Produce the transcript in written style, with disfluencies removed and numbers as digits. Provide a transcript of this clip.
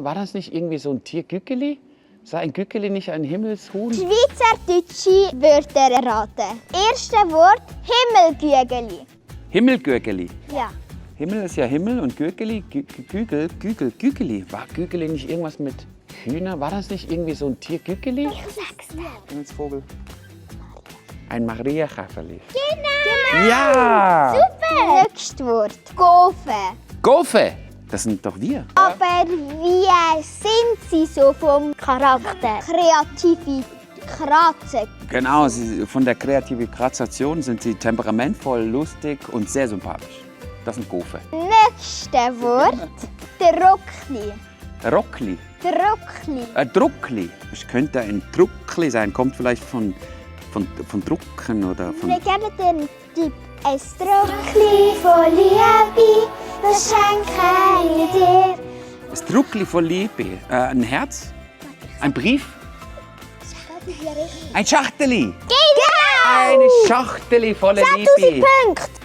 War das nicht irgendwie so ein Tier, Gückeli? Sei ein Gückeli nicht ein Himmelshuhn? Schweizerdeutsche Wörter erraten. Erste Wort: Himmelgügeli. Himmelgürgeli. Ja. Himmel ist ja Himmel und Gürgeli, Gürgeli. War Gürgeli nicht irgendwas mit Hühner? War das nicht irgendwie so ein Tier, Gürgeli? Ich sag's dir. Himmelsvogel. Ein Mariakäferli. Genau. Ja! Super. Nächstes Wort: Gofe. Gofe! Das sind doch wir. Aber wie sind sie so vom Charakter? Kreative Kratze. Genau, von der Kreativität sind sie temperamentvoll, lustig und sehr sympathisch. Das sind Gofe. Nächstes Wort: Druckli. Rockli. Druckli. Druckli. Es könnte ein Druckli sein. Kommt vielleicht von Drucken oder von... Wir geben dir einen Tipp. Ein Druckli von Liebe, das schenke ich dir. Das Druckli von Liebe. Ein Herz? Ein Brief? Ein Schachteli. Genau! Eine Schachteli voller 10.000 Liebe. Punkte.